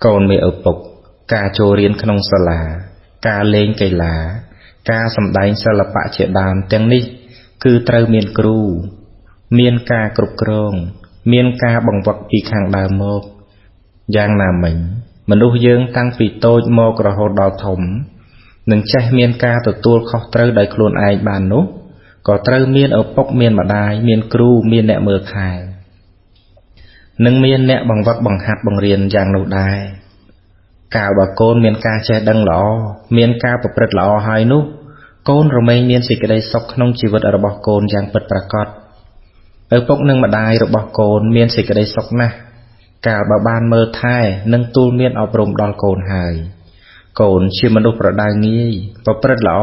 កូនមានឪពុកការចូលរៀនក្នុងសាលាការលេងកីឡាការសម្ដែងសិល្បៈជាដើមទាំងនេះគឺត្រូវមានគ្រូមានការគ្រប់គ្រងមានការបង្វឹកពីខាងដើមមកយ៉ាងណាមិញមនុស្សយើងតាំងពីតូចមករហូតដល់ធំនឹងចេះមានការទទួលខុសត្រូវដោយខ្លួនឯងបាននោះក៏ត្រូវមានឪពុកមានម្ដាយមានគ្រូមានអ្នកមើលថែនិងមានអ្នកបង្វឹកបង្ហាត់បង្រៀនយ៉ាងនោះដែរកាលបើកូនមានការចេះដឹងល្អមានការប្រព្រឹត្តល្អហើយនោះកូនរមែងមានសេចក្តីសុខក្នុងជីវិតរបស់កូនយ៉ាងពិតប្រាកដឪពុកនិងម្ដាយរបស់កូនមានសេចក្តីសុខណាស់កាលបើបានមើលថែនិងទូលមានអប់រំដល់កូនហើយកូនជាមនុស្សប្រដៅងាយប្រព្រឹត្តល្អ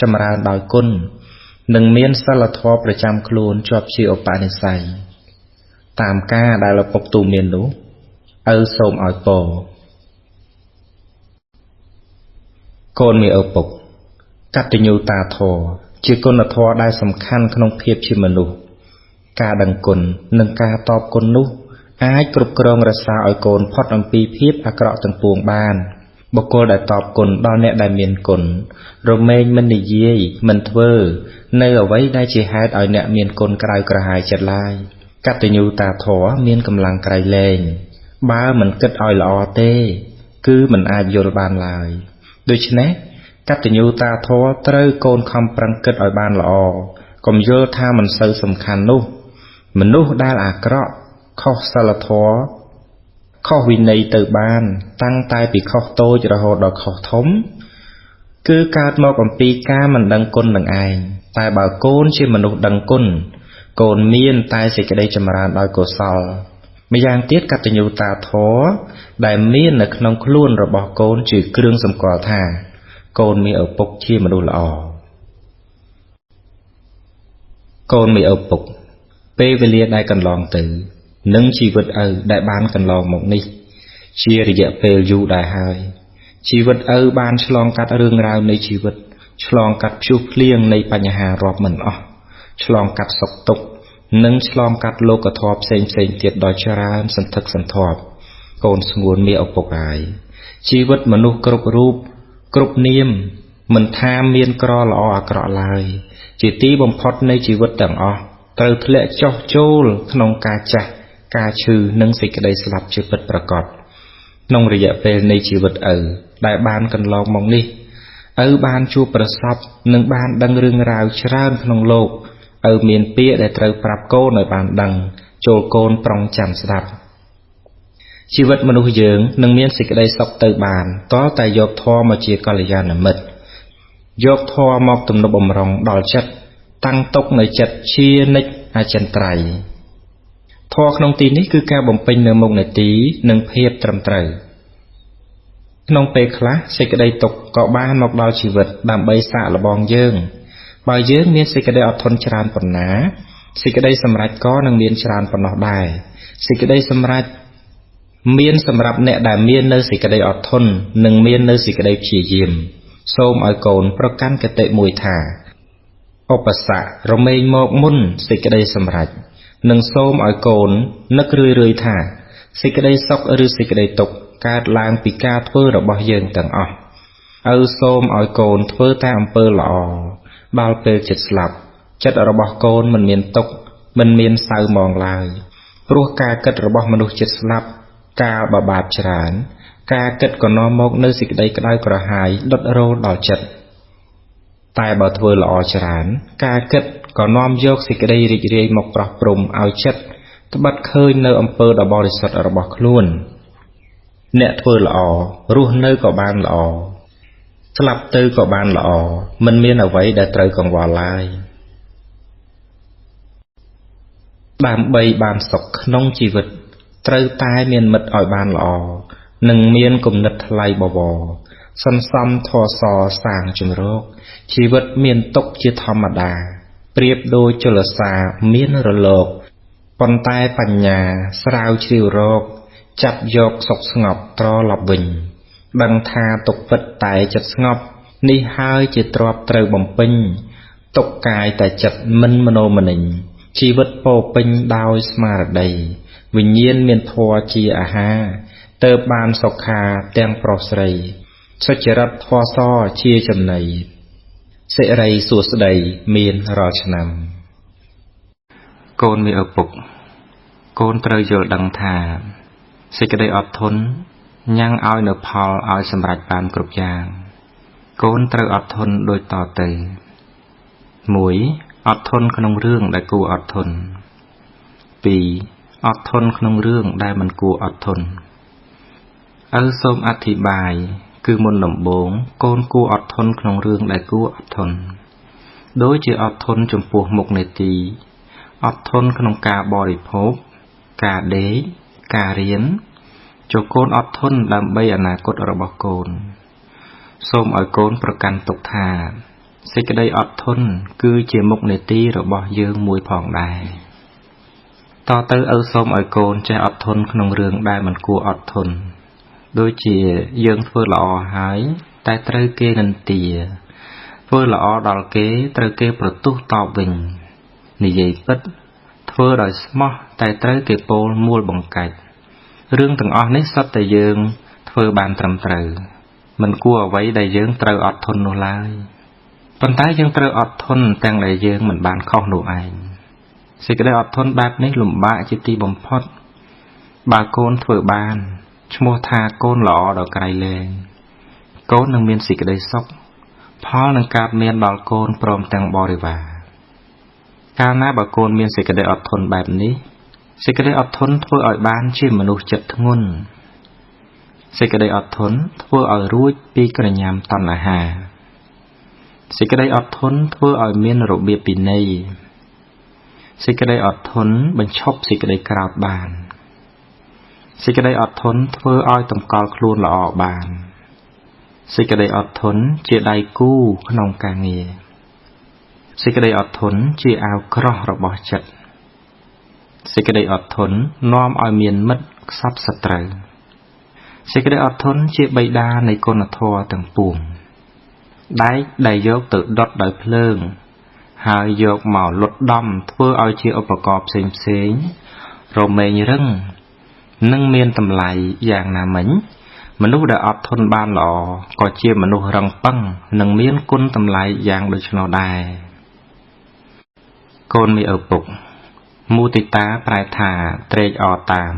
ចម្រើនដោយគុណនិងមានសិលធម៌ប្រចាំខ្លួនជាប់ជាឧបនិស្ស័យតាមការដែលឪពុកទូលមាននោះឪសូមឲ្យពរកូនមានឪពុកកតញ្ញូតាធម៌ជាគុណធម៌ដែលសំខាន់ក្នុងភាពជាមនុស្សការដឹងគុណនិងការតបគុណនោះអាចគ្រប់គ្រងរក្សាឲ្យកូនផុតអំពីភាពអាក្រក់ទាំងពួងបានបុគ្គលដែលតបគុណដល់អ្នកដែលមានគុណរមែងមិននិយាយមិនធ្វើនៅអ្វីដែលជាហេតុឲ្យអ្នកមានគុណក្រៅក្រហាយចិត្តឡើយកតញ្ញូតាធម៌មានកម្លាំងក្រៃលែងបើមិនគិតឲ្យល្អទេគឺមិនអាចយល់បានឡើយដូច្នេះកតញ្ញូតាធម៌ត្រូវកូនខំប្រឹងគិតឲ្យបានល្អកុំយល់ថាមិនសូវសំខាន់នោះមនុស្សដែលអាក្រក់ខុសសិលធម៌ខុសវិន័យទៅបានតាំងតែពីខុសតូចរហូតដល់ខុសធំគឺកើតមកអំពីការមិនដឹងគុណនឹងឯងតែបើកូនជាមនុស្សដឹងគុណកូនមានតែសេចក្តីចម្រើនដោយកុសលម្យ៉ាងទៀតកតញ្ញូតាធម៌ដែលមាននៅក្នុងខ្លួនរបស់កូនជាគ្រឿងសម្គាល់ថាកូនមានឪពុកជាមនុស្សល្អកូនមានឪពុកពេលវេលាដែលកន្លងទៅនិងជីវិតឪដែលបានកន្លងមកនេះជារយៈពេលយូរដែរហើយជីវិតឪបានឆ្លងកាត់រឿងរ៉ាវនៃជីវិតឆ្លងកាត់ព្យុះភ្លៀងនៃបញ្ហារាប់មិនអស់ឆ្លងកាត់សុខទុក្ខនិងឆ្លងកាត់លោកធម៌ផ្សេងផ្សេងទៀតដ៏ច្រើនសន្ធឹកសន្ធាប់កូនស្ងួនមានឪពុកហើយជីវិតមនុស្សគ្រប់រូបគ្រប់នាមមិនថាមានក្រល្អអាក្រក់ឡើយជាទីបំផុតនៃជីវិតទាំងអស់ត្រូវធ្លាក់ចុះចូលក្នុងការចាស់ការឈឺនិងសេចក្តីស្លាប់ជាពិតប្រាកដក្នុងរយៈពេលនៃជីវិតឪដែលបានកន្លងមកនេះឪបានជួបប្រសពនិងបានដឹងរឿងរ៉ាវច្រើនក្នុងលោកឪមានពាក្យដែលត្រូវប្រាប់កូនឲ្យបានដឹងចូលកូនប្រុងចាំស្ដាប់ជីវិតមនុស្សយើងនឹងមានសេចក្តីសុខទៅបានទាល់តែយកធម៌មកជាកល្យាណមិត្តយកធម៌មកទំនុកបំរុងដល់ចិត្តតាំងទុកនៅចិត្តជានិច្ចអចិន្ត្រៃយ៍ធម៌ក្នុងទីនេះគឺការបំពេញនៅមុខនាទីនិងភាពត្រឹមត្រូវក្នុងពេលខ្លះសេចក្តីទុក្ខក៏បានមកដល់ជីវិតដើម្បីសាកល្បងយើងបើយើងមានសេចក្តីអត់ធន់ច្រើនប៉ុណ្ណាសេចក្តីសម្រេចក៏នឹងមានច្រើនប៉ុណ្ណោះដែរសេចក្តីសម្រេចមានសម្រាប់អ្នកដែលមាននៅសេចក្តីអត់ធន់និងមាននៅសេចក្តីព្យាយាមសូមឲ្យកូនប្រកាន់គតិមួយថាឧបសគ្គរមែងមកមុនសេចក្តីសម្រេចនិងសូមឲ្យកូននឹករឿយៗថាសេចក្តីសុខឬសេចក្តីទុក្ខកើតឡើងពីការធ្វើរបស់យើងទាំងអស់ឪសូមឲ្យកូនធ្វើតែអំពើល្អដល់ពេលចិត្តស្លាប់ចិត្តរបស់កូនមិនមានទុក្ខមិនមានសៅហ្មងឡើយព្រោះការគិតរបស់មនុស្សចិត្តស្លាប់កាលបើបាបច្រើនការគិតក៏នាំមកនៅសេចក្តីក្តៅក្រហាយដុតរោលដល់ចិត្តតែបើធ្វើល្អច្រើនការគិតក៏នាំយកសេចក្តីរីករាយមកប្រោះព្រំឲ្យចិត្តត្បិតឃើញនៅអំពើដ៏បរិសុទ្ធរបស់ខ្លួនអ្នកធ្វើល្អរស់នៅក៏បានល្អស្លាប់ទៅក៏បានល្អមិនមានអ្វីដែលត្រូវកង្វល់ឡើយដើម្បីបានសុខក្នុងជីវិតត្រូវតែមានមិត្តឲ្យបានល្អនិងមានគំនិតថ្លៃបវរសន្សំធម៌សសាងជំរកជីវិតមានទុក្ខជាធម្មតាប្រៀបដូចជលសារមានរលកប៉ុន្តែបញ្ញាស្រាវជ្រាវរកចាប់យកសុខស្ងប់ត្រឡប់វិញដឹងថាទុក្ខពិតតែចិត្តស្ងប់នេះហើយជាទ្រព្យត្រូវបំពេញទុក្ខកាយតែចិត្តមិនមនោមនិញជីវិតពោពេញដោយស្មារតីវិញ្ញាណមានធម៌ជាអាហារ ទៅបានសុខាទាំងប្រុសស្រីសុចរិតធម៌សជាចំណីសិរីសួស្តីមានរាល់ឆ្នាំកូនមានឪពុកកូនត្រូវយល់ដឹងថាសេចក្តីអត់ធន់ញ៉ាំងឲ្យនៅផលឲ្យសម្រេចបានគ្រប់យ៉ាងកូនត្រូវអត់ធន់ដូចតទៅ1អត់ធន់ក្នុងរឿងដែលគួរអត់ធន់2អត់ធន់ក្នុងរឿងដែលមិនគួរអត់ធន់ឪសូមអធិប្បាយគឺមុនដំបូងកូនគួរអត់ធន់ក្នុងរឿងដែលគួរអត់ធន់ដូចជាអត់ធន់ចំពោះមុខនេតិអត់ធន់ក្នុងការបរិភោគការដេកការរៀនចូលកូនអត់ធន់ដើម្បីអនាគតរបស់កូនសូមឲ្យកូនប្រកាន់ទុកថាសេចក្តីអត់ធន់គឺជាមុខនេតិរបស់យើងមួយផងដែរតទៅឪសូមឲ្យកូនចេះអត់ធន់ក្នុងរឿងដែលមិនគួរអត់ធន់ដូចជាយើងធ្វើល្អហើយតែត្រូវគេនិន្ទាធ្វើល្អដល់គេត្រូវគេប្រទុះតបវិញនិយាយពិតធ្វើដោយស្មោះតែត្រូវគេពោលមួលបង្កាច់រឿងទាំងអស់នេះសុទ្ធតែយើងធ្វើបានត្រឹមត្រូវមិនគួរអ្វីដែលយើងត្រូវអត់ធន់នោះឡើយប៉ុន្តែយើងត្រូវអត់ធន់ទាំងដែលយើងមិនបានខុសនោះឯងសេចក្តីអត់ធន់បែបនេះលំបាកជាទីបំផុតបើកូនធ្វើបានឈ្មោះថាកូនល្អដល់ក្រៃលែងកូននឹងមានសេចក្តីសុខផលនឹងកើតមានដល់កូនព្រមទាំងបរិវារកាលណាបើកូនមានសេចក្តីអត់ធន់បែបនេះសេចក្តីអត់ធន់ធ្វើឲ្យបានជាមនុស្សចិត្តធ្ងន់សេចក្តីអត់ធន់ធ្វើឲ្យរួចពីក្រញាំតណ្ហាសេចក្តីអត់ធន់ធ្វើឲ្យមានរបៀបពិន័យសេចក្តីអត់ធន់បញ្ឈប់សេចក្តីក្រោធបានសេចក្តីអត់ធន់ធ្វើឲ្យតម្កល់ខ្លួនល្អបានសេចក្តីអត់ធន់ជាដៃគូក្នុងការងារសេចក្តីអត់ធន់ជាអាវក្រោះរបស់ចិត្តសេចក្តីអត់ធន់នាំឲ្យមានមិត្តខ្សត់សត្រូវសេចក្តីអត់ធន់ជាបិតានៃគុណធម៌ទាំងពួងដែកដែលយកទៅដុតដោយភ្លើងហើយយកមកលុតដំធ្វើឲ្យជាឧបករណ៍ផ្សេងៗរមែងរឹងនឹងមានតម្លៃយ៉ាងណាមិញមនុស្សដែលអត់ធន់បានល្អក៏ជាមនុស្សរឹងប៉ឹងនិងមានគុណតម្លៃយ៉ាងដូច្នោះដែរកូនមានឪពុកមុទិតាប្រែថាត្រេកអរតាម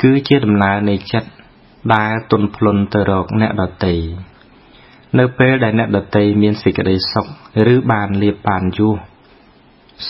គឺជាដំណើរនៃចិត្តដែលទន់ភ្លន់ទៅរកអ្នកដទៃនៅពេលដែលអ្នកដទៃមានសេចក្តីសុខឬបានលាភបានយោស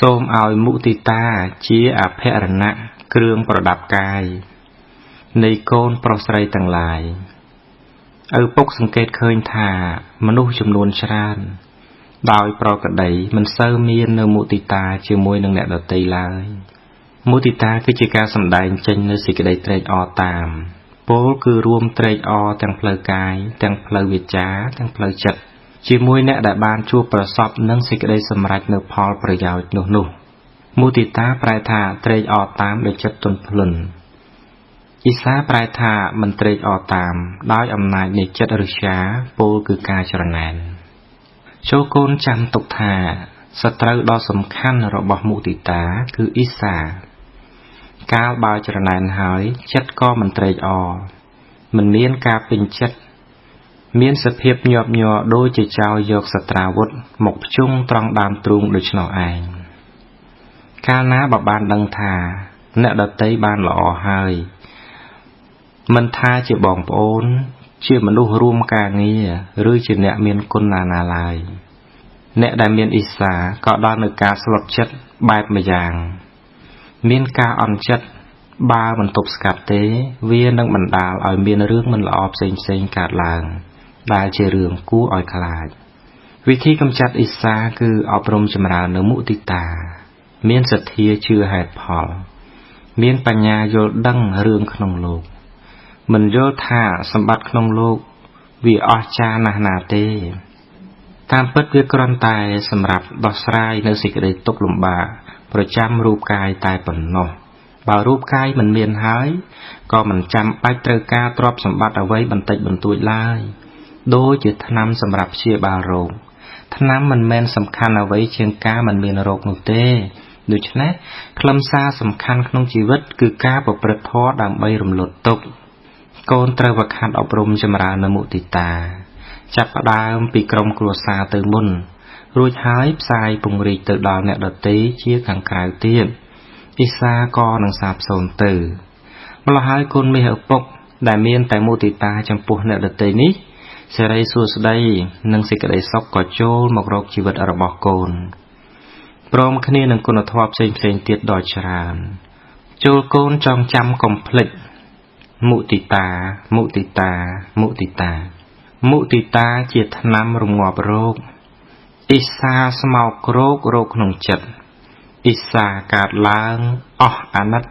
សូមឲ្យមុទិតាជាអភរណៈគ្រឿងប្រដាប់កាយនៃកូនប្រុសស្រីទាំងឡាយឪពុកសង្កេតឃើញថាមនុស្សចំនួនច្រើនដោយប្រក្រតីមិនសូវមាននៅមុទិតាជាមួយនឹងអ្នកដទៃឡើយមុទិតាគឺជាការសម្ដែងចេញនូវសេចក្តីត្រេកអរតាមពោលគឺរួមត្រេកអរទាំងផ្លូវកាយទាំងផ្លូវវាចាទាំងផ្លូវចិត្តជាមួយអ្នកដែលបានជួបប្រសពនឹងសេចក្តីសម្រេចនៅផលប្រយោជន៍នោះមុទិតាប្រែថាត្រេកអរតាមដោយចិត្តទន់ភ្លន់អ៊ីសាប្រែថាមិនត្រេកអរតាមដោយអំណាចនៃចិត្តឫស្យាពោលគឺការច្រណែនចូលកូនចាំទុកថាសត្រូវដ៏សំខាន់របស់មុទិតាគឺអ៊ីសាកាលបើច្រណែនហើយចិត្តក៏មិនត្រេកអរមិនមានការពេញចិត្តមានសភាពញាប់ញ័រដូចជាចោលយកសត្រាវុធមកភ្ជង់ត្រង់ដើមទ្រូងដូច្នោះឯងកាលណាបើបានដឹងថាអ្នកដទៃបានល្អហើយមិនថាជាបងប្អូនជាមនុស្សរួមការងារឬជាអ្នកមានគុណណានាឡើយអ្នកដែលមានអ៊ីសាក៏ដល់នៅការស្លុតចិត្តបែបម្យ៉ាងមានការអន់ចិត្តបើមិនទប់ស្កាត់ទេវានឹងបណ្ដាលឲ្យមានរឿងមិនល្អផ្សេងៗកើតឡើងដែលជារឿងគួរឲ្យខ្លាចវិធីកម្ចាត់អ៊ីសាគឺអប់រំចម្រើននៅមុទិតាមានសទ្ធាជឿហេតុផលមានបញ្ញាយល់ដឹងរឿងក្នុងលោកមិនយល់ថាសម្បត្តិក្នុងលោកវាអស្ចារ្យណាស់ណាទេតាមពិតវាគ្រាន់តែសម្រាប់ដោះស្រាយនៅសេចក្តីទុក្ខលំបាកប្រចាំរូបកាយតែប៉ុណ្ណោះបើរូបកាយមិនមានហើយក៏មិនចាំបាច់ត្រូវការទ្រព្យសម្បត្តិអ្វីបន្តិចបន្តួចឡើយដូចជាថ្នាំសម្រាប់ព្យាបាលរោគថ្នាំមិនមែនសំខាន់អ្វីជាងការមិនមានរោគនោះទេដូច្នេះខ្លឹមសារសំខាន់ក្នុងជីវិតគឺការប្រព្រឹត្តធម៌ដើម្បីរំលត់ទុក្ខ កូនត្រូវវឹកហាត់អប់រំចម្រើននៅមុទិតាចាប់ផ្ដើមពីក្រុមគ្រួសារទៅមុនរួចហើយផ្សាយពង្រីកទៅដល់អ្នកដទៃជាខាងក្រៅទៀតអ៊ីសាក៏នឹងសាបសូន្យទៅម្ល៉េះហើយកូនមាសឪពុកដែលមានតែមុទិតាចំពោះអ្នកដទៃនេះសិរីសួស្តីនិងសេចក្តីសុខក៏ចូលមករកជីវិតរបស់កូនព្រមគ្នានឹងគុណធម៌ផ្សេងៗទៀតដ៏ច្រើនចូលកូនចងចាំកុំភ្លេចមុទិតាមុទិតាមុទិតាមុទិតាជាថ្នាំរងាប់រោគអ៊ីសាស្មោករោគរោគក្នុងចិត្តអ៊ីសាកើតឡើងអស់អាណិត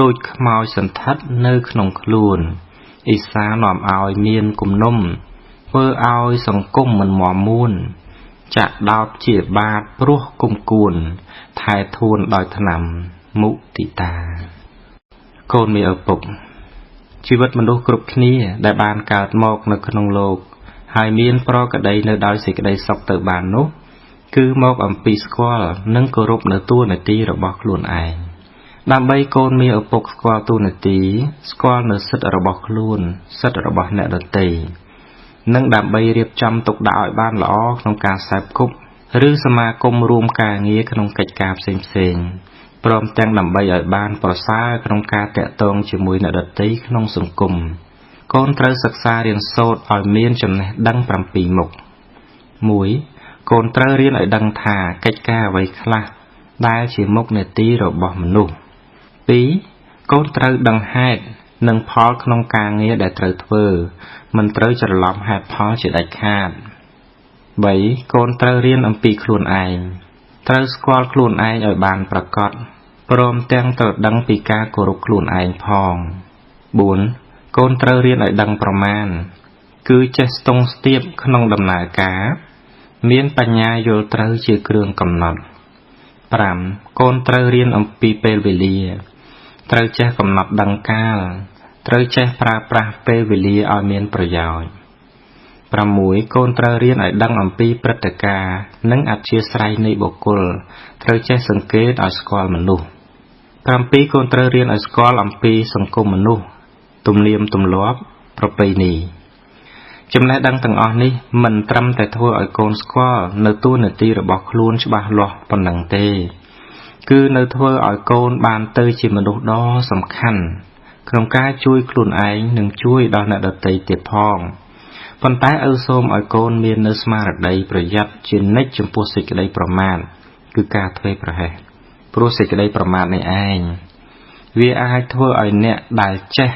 ដូចខ្មោចសន្ធិដ្ឋនៅក្នុងខ្លួនអ៊ីសានាំឲ្យមានគំនុំធ្វើឲ្យសង្គមមិនមាំមួនចាក់ដោតជាបាតព្រោះគុំគួនថែធួនដោយថ្នាំមុទិតាកូនមានឪពុកជីវិតមនុស្សគ្រប់គ្នាដែលបានកើតមកនៅក្នុងលោកហើយមានប្រក្តីនៅដោយសេចក្តីសុខទៅបាននោះគឺមកអំពីស្គាល់និងគោរពនៅតួនាទីរបស់ខ្លួនឯងដើម្បីកូនមានឪពុកស្គាល់តួនាទីស្គាល់នៅសិទ្ធិរបស់ខ្លួនសិទ្ធិរបស់អ្នកដទៃនិងដើម្បីរៀបចំទុកដាក់ឲ្យបានល្អក្នុងការសេពគប់ឬសមាគមរួមការងារក្នុងកិច្ចការផ្សេងៗព្រមទាំងដើម្បីឲ្យបានប្រសើរក្នុងការតាក់ទងជាមួយអ្នកដទៃក្នុងសង្គមកូនត្រូវសិក្សារៀនសូត្រឲ្យមានចំណេះដឹង7មុខ1កូនត្រូវរៀនឲ្យដឹងថាកិច្ចការអ្វីខ្លះដែលជាមុខនាទីរបស់មនុស្ស2កូនត្រូវដឹងហេតុនិងផលក្នុងការងារដែលត្រូវធ្វើមិនត្រូវច្រឡំហេតុផលជាដាច់ខាត3កូនត្រូវរៀនអំពីខ្លួនឯងត្រូវស្គាល់ខ្លួនឯងឲ្យបានប្រាកដព្រមទាំងត្រូវដឹងពីការគោរពខ្លួនឯងផង4កូនត្រូវរៀនឲ្យដឹងប្រមាណគឺចេះស្ទង់ស្ទាបក្នុងដំណើរការមានបញ្ញាយល់ត្រូវជាគ្រឿងកំណត់5កូនត្រូវរៀនអំពីពេលវេលាត្រូវចេះកំណត់ដឹងកាលត្រូវចេះប្រើប្រាស់ពេលវេលាឲ្យមានប្រយោជន៍6កូនត្រូវរៀនឲ្យដឹងអំពីព្រឹត្តិការណ៍និងអធ្យាស្រ័យនៃបុគ្គលត្រូវចេះសង្កេតឲ្យស្គាល់មនុស្ស7កូនត្រូវរៀនឲ្យស្គាល់អំពីសង្គមមនុស្សទំនៀមទម្លាប់ប្រពៃណីចំណេះដឹងទាំងអស់នេះមិនត្រឹមតែធ្វើឲ្យកូនស្គាល់នៅតួនាទីរបស់ខ្លួនច្បាស់លាស់ប៉ុណ្ណឹងទេគឺនៅធ្វើឲ្យកូនបានទៅជាមនុស្សដ៏សំខាន់ក្នុងការជួយខ្លួនឯងនិងជួយដល់អ្នកដទៃទៀតផងប៉ុន្តែឪសូមឲ្យកូនមាននៅស្មារតីប្រយ័ត្នជានិច្ចចំពោះសេចក្តីប្រមាទគឺការធ្វេសប្រហែសព្រោះសេចក្តីប្រមាទនេះឯងវាអាចធ្វើឲ្យអ្នកដែលចេះ